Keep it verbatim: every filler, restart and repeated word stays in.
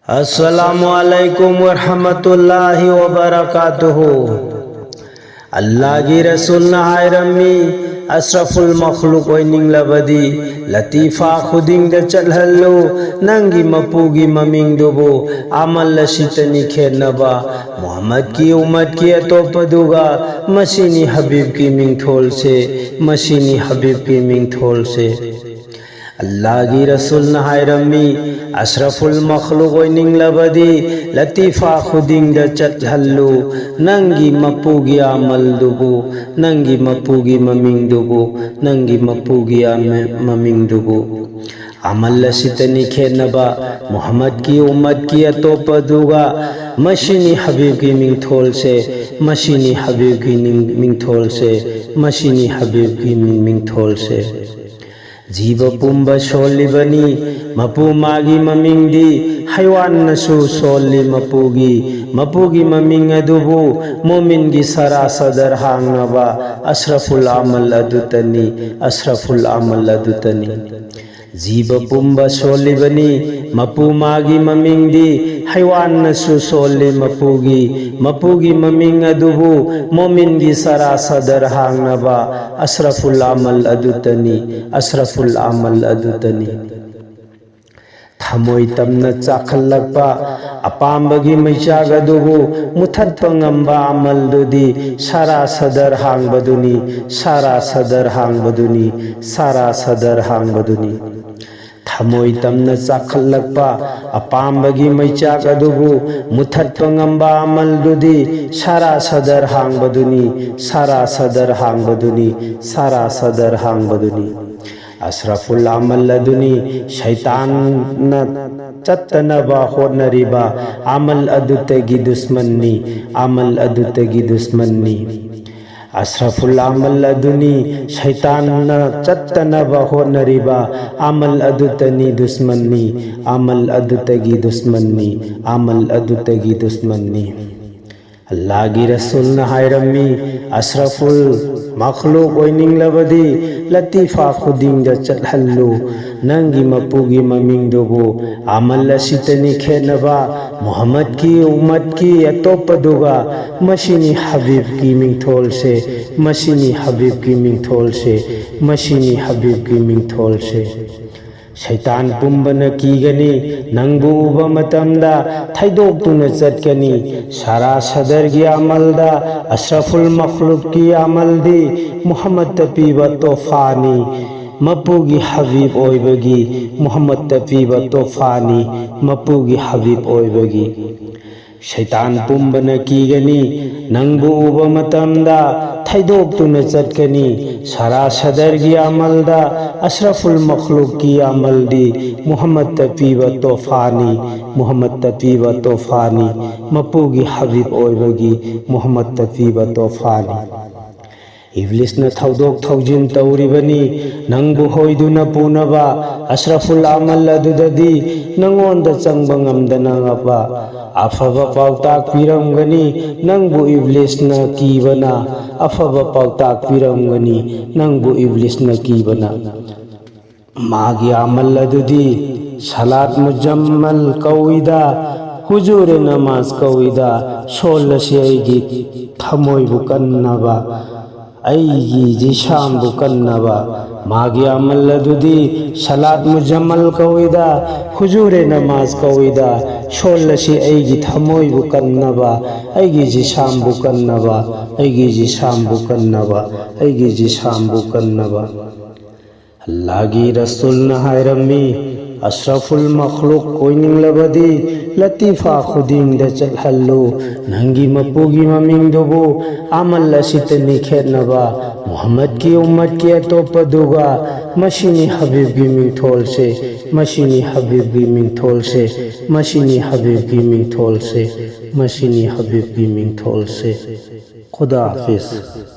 ꯑꯁꯂꯥꯃꯨ ꯑꯂꯥꯏꯀꯨꯝ ꯋꯔꯍꯃꯇꯨꯜꯂꯥꯍꯤ ꯋꯕꯔꯀꯥꯇꯨꯍꯨ꯫ ꯑꯜꯂꯥꯍꯒꯤ ꯔꯁꯨꯜꯅ ꯍꯥꯏꯔꯝꯃꯤ, ꯑꯁ꯭ꯔꯐꯨꯜ ꯃꯈꯂꯨꯛ ꯑꯣꯏꯅꯤꯡꯂꯕꯗꯤ ꯂꯇꯤꯐꯥ ꯈꯨꯗꯤꯡꯗ ꯆꯠꯍꯜꯂꯨ꯫ ꯅꯪꯒꯤ ꯃꯄꯨꯒꯤ ꯃꯃꯤꯡꯗꯨꯕꯨ ꯑꯃꯜ ꯑꯁꯤꯇꯅꯤ ꯈꯦꯠꯅꯕ꯫ ꯃꯨꯍꯝꯃꯗꯀꯤ ꯎꯝꯃꯠꯀꯤ ꯑꯇꯣꯞꯄꯗꯨꯒ ꯃꯁꯤꯅꯤ ꯍꯕꯤꯕꯀꯤ ꯃꯤꯡꯊꯣꯜꯁꯦ, ꯃꯁꯤꯅꯤ ꯍꯕꯤꯕꯀꯤ ꯃꯤꯡꯊꯣꯜꯁꯦ꯫ ꯑꯜꯂꯥꯍꯒꯤ ꯔꯁꯨꯜꯅ ꯍꯥꯏꯔꯝꯃꯤ, ꯑꯁ꯭ꯔꯐꯨꯜ ꯃꯈꯂꯨꯛ ꯑꯣꯏꯅꯤꯡꯂꯕꯗꯤ ꯂꯇꯤꯐꯥ ꯈꯨꯗꯤꯡꯗ ꯆꯠꯍꯜꯂꯨ꯫ ꯅꯪꯒꯤ ꯃꯄꯨꯒꯤ ꯑꯃꯜꯗꯨꯕꯨ, ꯅꯪꯒꯤ ꯃꯄꯨꯒꯤ ꯃꯃꯤꯡꯗꯨꯕꯨ, ꯅꯪꯒꯤ ꯃꯄꯨꯒꯤ ꯑꯃ-, ꯃꯃꯤꯡꯗꯨꯕꯨ꯫ ꯑꯃꯜ ꯑꯁꯤꯇꯅꯤ ꯈꯦꯠꯅꯕ꯫ ꯃꯨꯍꯝꯃꯗꯀꯤ ꯎꯝꯃꯠꯀꯤ ꯑꯇꯣꯞꯄꯗꯨꯒ ꯃꯁꯤꯅꯤ ꯍꯕꯤꯕꯀꯤ ꯃꯤꯡꯊꯣꯜꯁꯦ, ꯃꯁꯤꯅꯤ ꯍꯕꯤꯕꯀꯤ ꯅꯤꯡ-, ꯃꯤꯡꯊꯣꯜꯁꯦ, ꯃꯁꯤꯅꯤ ꯍꯕꯤꯕꯀꯤ ꯃꯤꯡ-, ꯃꯤꯡꯊꯣꯜꯁꯦ꯫ ꯖꯤꯕ ꯄꯨꯝꯕ ꯁꯣꯜꯂꯤꯕꯅꯤ꯫ ꯃꯄꯨ ꯃꯥꯒꯤ ꯃꯃꯤꯡꯗꯤ ꯍꯩꯋꯥꯟꯅꯁꯨ ꯁꯣꯜꯂꯤ꯫ ꯃꯄꯨꯒꯤ, ꯃꯄꯨꯒꯤ ꯃꯃꯤꯡ ꯑꯗꯨꯕꯨ ꯃꯣꯃꯤꯟꯒꯤ ꯁꯔꯥ ꯁꯗꯔ ꯍꯥꯡꯅꯕ ꯑꯁ꯭ꯔꯐꯨꯜ ꯑꯃꯜ ꯑꯗꯨꯇꯅꯤ, ꯑꯁ꯭ꯔꯐꯨꯜ ꯑꯃꯜ ꯑꯗꯨꯇꯅꯤ꯫ ꯖꯤꯕ ꯄꯨꯝꯕ ꯁꯣꯜꯂꯤꯕꯅꯤ꯫ ꯃꯄꯨ ꯃꯥꯒꯤ ꯃꯃꯤꯡꯗꯤ ꯍꯩꯋꯥꯟꯅꯁꯨ ꯁꯣꯜꯂꯤ꯫ ꯃꯄꯨꯒꯤ, ꯃꯄꯨꯒꯤ ꯃꯃꯤꯡ ꯑꯗꯨꯕꯨ ꯃꯣꯃꯤꯟꯒꯤ ꯁꯔꯥ ꯁꯗꯔ ꯍꯥꯡꯅꯕ ꯑꯁ꯭ꯔꯐꯨꯜ ꯑꯃꯜ ꯑꯗꯨꯇꯅꯤ, ꯑꯁ꯭ꯔꯐꯨꯜ ꯑꯃꯜ ꯑꯗꯨꯇꯅꯤ꯫ ꯊꯃꯣꯏ ꯇꯝꯅ ꯆꯥꯛꯈꯠꯂꯛꯄ ꯑꯄꯥꯝꯕꯒꯤ ꯃꯩꯆꯥꯛ ꯑꯗꯨꯕꯨ ꯃꯨꯊꯠꯄ ꯉꯝꯕ ꯑꯃꯜꯗꯨꯗꯤ ꯁꯔꯥ ꯁꯗꯔ ꯍꯥꯡꯕꯗꯨꯅꯤ, ꯁꯔꯥ ꯁꯗꯔ ꯍꯥꯡꯕꯗꯨꯅꯤ, ꯁꯔꯥ ꯁꯗꯔ ꯍꯥꯡꯕꯗꯨꯅꯤ꯫ ꯊꯃꯣꯏ ꯇꯝꯅ ꯆꯥꯛꯈꯠꯂꯛꯄ ꯑꯄꯥꯝꯕꯒꯤ ꯃꯩꯆꯥꯛ ꯑꯗꯨꯕꯨ ꯃꯨꯊꯠꯄ ꯉꯝꯕ ꯑꯃꯜꯗꯨꯗꯤ ꯁꯔꯥ ꯁꯗꯔ ꯍꯥꯡꯕꯗꯨꯅꯤ, ꯁꯔꯥ ꯁꯗꯔ ꯍꯥꯡꯕꯗꯨꯅꯤ, ꯁꯔꯥ ꯁꯗꯔ ꯍꯥꯡꯕꯗꯨꯅꯤ꯫ ꯑꯁ꯭ꯔꯐꯨꯜ ꯑꯃꯜ ꯑꯗꯨꯅꯤ ꯁꯩꯇꯥꯟꯅ ꯆꯠꯇꯅꯕ ꯍꯣꯠꯅꯔꯤꯕ ꯑꯃꯜ ꯑꯗꯨꯇꯒꯤ ꯗꯨꯁꯃꯟꯅꯤ, ꯑꯃꯜ ꯑꯗꯨꯇꯒꯤ ꯗꯨꯁꯃꯟꯅꯤ꯫ ꯑꯁ꯭ꯔꯐꯨꯜ ꯑꯃꯜ ꯑꯗꯨꯅꯤ ꯁꯩꯇꯥꯟꯅ ꯆꯠꯇꯅꯕ ꯍꯣꯠꯅꯔꯤꯕ ꯑꯃꯜ ꯑꯗꯨꯇꯅꯤ ꯗꯨꯁꯃꯟꯅꯤ, ꯑꯃꯜ ꯑꯗꯨꯇꯒꯤ ꯗꯨꯁꯃꯟꯅꯤ, ꯑꯃꯜ ꯑꯗꯨꯇꯒꯤ ꯗꯨꯁꯃꯟꯅꯤ꯫ ꯑꯜꯂꯥꯒꯤ ꯔꯁꯨꯜꯅ ꯍꯥꯏꯔꯝꯃꯤ, "ꯑꯁ꯭ꯔꯐꯨꯜ ꯃꯈꯂꯨꯛ ꯑꯣꯏꯅꯤꯡꯂꯕꯗꯤ ꯂꯇꯤꯐꯥ ꯈꯨꯗꯤꯡꯗ ꯆꯠꯍꯜꯂꯨ꯫ ꯅꯪꯒꯤ ꯃꯄꯨꯒꯤ ꯃꯃꯤꯡꯗꯨꯕꯨ ꯑꯃꯜ ꯑꯁꯤꯇꯅꯤ ꯈꯦꯠꯅꯕ, ꯃꯨꯍꯝꯃꯗꯀꯤ ꯎꯝꯃꯠꯀꯤ ꯑꯇꯣꯞꯄꯗꯨꯒ꯫ ꯃꯁꯤꯅꯤ ꯍꯕꯤꯕꯀꯤ ꯃꯤꯡꯊꯣꯜꯁꯦ, ꯃꯁꯤꯅꯤ ꯍꯕꯤꯕꯀꯤ ꯃꯤꯡꯊꯣꯜꯁꯦ, ꯃꯁꯤꯅꯤ ꯍꯕꯤꯕꯀꯤ ꯃꯤꯡꯊꯣꯜꯁꯦ"꯫ ꯁꯩꯇꯥꯟ ꯄꯨꯝꯕꯅ ꯀꯤꯒꯅꯤ, ꯅꯪꯕꯨ ꯎꯕ ꯃꯇꯝꯗ ꯊꯩꯗꯣꯛꯇꯨꯅ ꯆꯠꯀꯅꯤ꯫ ꯁꯥꯔꯥ ꯁꯗꯔꯒꯤ ꯑꯃꯜꯗ ꯑꯁ꯭ꯔꯐꯨꯜ ꯃꯈꯂꯨꯛꯀꯤ ꯑꯃꯜꯗꯤ ꯃꯨꯍꯝꯃꯗꯇ ꯄꯤꯕ ꯇꯣꯐꯥꯅꯤ꯫ ꯃꯄꯨꯒꯤ ꯍꯕꯤꯕ ꯑꯣꯏꯕꯒꯤ ꯃꯨꯍꯝꯃꯗꯇ ꯄꯤꯕ ꯇꯣꯐꯥꯅꯤ꯫ ꯃꯄꯨꯒꯤ ꯍꯕꯤꯕ ꯑꯣꯏꯕꯒꯤ꯫ ꯁꯩꯇꯥꯟ ꯄꯨꯝꯕꯅ ꯀꯤꯒꯅꯤ, ꯅꯪꯕꯨ ꯎꯕ ꯃꯇꯝꯗ ꯊꯩꯗꯣꯛꯇꯨꯅ ꯆꯠꯀꯅꯤ꯫ ꯁꯥꯔꯥ ꯁꯗꯔꯒꯤ ꯑꯃꯜꯗ ꯑꯁ꯭ꯔꯐꯨꯜ ꯃꯈꯂꯨꯛꯀꯤ ꯑꯃꯜꯗꯤ ꯃꯨꯍꯝꯃꯗꯇ ꯄꯤꯕ ꯇꯣꯐꯥꯅꯤ, ꯃꯨꯍꯝꯃꯗꯇ ꯄꯤꯕ ꯇꯣꯐꯥꯅꯤ꯫ ꯃꯄꯨꯒꯤ ꯍꯕꯤꯕ ꯑꯣꯏꯕꯒꯤ ꯃꯨꯍꯝꯃꯗꯇ ꯄꯤꯕ ꯇꯣꯐꯥꯅꯤ꯫ ꯏꯕ꯭ꯂꯤꯁꯅ ꯊꯧꯗꯣꯛ ꯊꯧꯖꯤꯟ ꯇꯧꯔꯤꯕꯅꯤ, ꯅꯪꯕꯨ ꯍꯣꯏꯗꯨꯅ ꯄꯨꯅꯕ꯫ ꯑꯁ꯭ꯔꯐꯨꯜ ꯑꯃꯜ ꯑꯗꯨꯗꯗꯤ ꯅꯪꯉꯣꯟꯗ ꯆꯪꯕ ꯉꯝꯗꯅꯕ ꯑꯐꯕ ꯄꯥꯎꯇꯥꯛ ꯄꯤꯔꯝꯒꯅꯤ, ꯅꯪꯕꯨ ꯏꯕ꯭ꯂꯤꯁꯅ ꯀꯤꯕꯅ꯫ ꯑꯐꯕ ꯄꯥꯎꯇꯥꯛ ꯄꯤꯔꯝꯒꯅꯤ, ꯅꯪꯕꯨ ꯏꯕ꯭ꯂꯤꯁꯅ ꯀꯤꯕꯅ꯫ ꯃꯥꯒꯤ ꯑꯃꯜ ꯑꯗꯨꯗꯤ ꯁꯂꯥꯠ ꯃꯨꯖꯝꯃꯜ ꯀꯧꯏꯗ, ꯍꯨꯖꯨꯔꯦ ꯅꯃꯥꯖ ꯀꯧꯏꯗ꯫ ꯁꯣꯜꯂꯁꯤ ꯑꯩꯒꯤ ꯊꯃꯣꯏꯕꯨ ꯀꯟꯅꯕ, ꯑꯩꯒꯤ ꯖꯤꯁꯥꯝꯕꯨ ꯀꯟꯅꯕ꯫ ꯃꯥꯒꯤ ꯑꯃꯜ ꯑꯗꯨꯗꯤ ꯁꯂꯥꯠ ꯃꯨꯖꯝꯃꯜ ꯀꯧꯏꯗ, ꯍꯨꯖꯨꯔꯦ ꯅꯃꯥꯖ ꯀꯧꯏꯗ꯫ ꯁꯣꯜꯂꯁꯤ ꯑꯩꯒꯤ ꯊꯃꯣꯏꯕꯨ ꯀꯟꯅꯕ, ꯑꯩꯒꯤ ꯖꯤꯁꯥꯝꯕꯨ ꯀꯟꯅꯕ, ꯑꯩꯒꯤ ꯖꯤꯁꯥꯝꯕꯨ ꯀꯟꯅꯕ, ꯑꯩꯒꯤ ꯖꯤꯁꯥꯝꯕꯨ ꯀꯟꯅꯕ꯫ ꯑꯜꯂꯥꯒꯤ ꯔꯁꯨꯜꯅ ꯍꯥꯏꯔꯝꯃꯤ, "ꯑꯁ꯭ꯔꯐꯨꯜ ꯃꯈꯂꯨꯛ ꯑꯣꯏꯅꯤꯡꯂꯕꯗꯤ ꯂꯇꯤꯐꯥ ꯈꯨꯗꯤꯡꯗ ꯆꯠꯍꯜꯂꯨ꯫ ꯅꯪꯒꯤ ꯃꯄꯨꯒꯤ ꯃꯃꯤꯡꯗꯨꯕꯨ ꯑꯃꯜ ꯑꯁꯤꯇꯅꯤ ꯈꯦꯠꯅꯕ, ꯃꯨꯍꯝꯃꯗꯀꯤ ꯎꯝꯃꯠꯀꯤ ꯑꯇꯣꯞꯄꯗꯨꯒ꯫ ꯃꯁꯤꯅꯤ ꯍꯕꯤꯕꯀꯤ ꯃꯤꯡꯊꯣꯜꯁꯦ, ꯃꯁꯤꯅꯤ ꯍꯕꯤꯕꯀꯤ ꯃꯤꯡꯊꯣꯜꯁꯦ, ꯃꯁꯤꯅꯤ ꯍꯕꯤꯕꯀꯤ ꯃꯤꯡꯊꯣꯜꯁꯦ, ꯃꯁꯤꯅꯤ ꯍꯕꯤꯕꯀꯤ ꯃꯤꯡꯊꯣꯜꯁꯦ"꯫ ꯈꯨꯗꯥ ꯍꯥꯐꯤꯖ꯫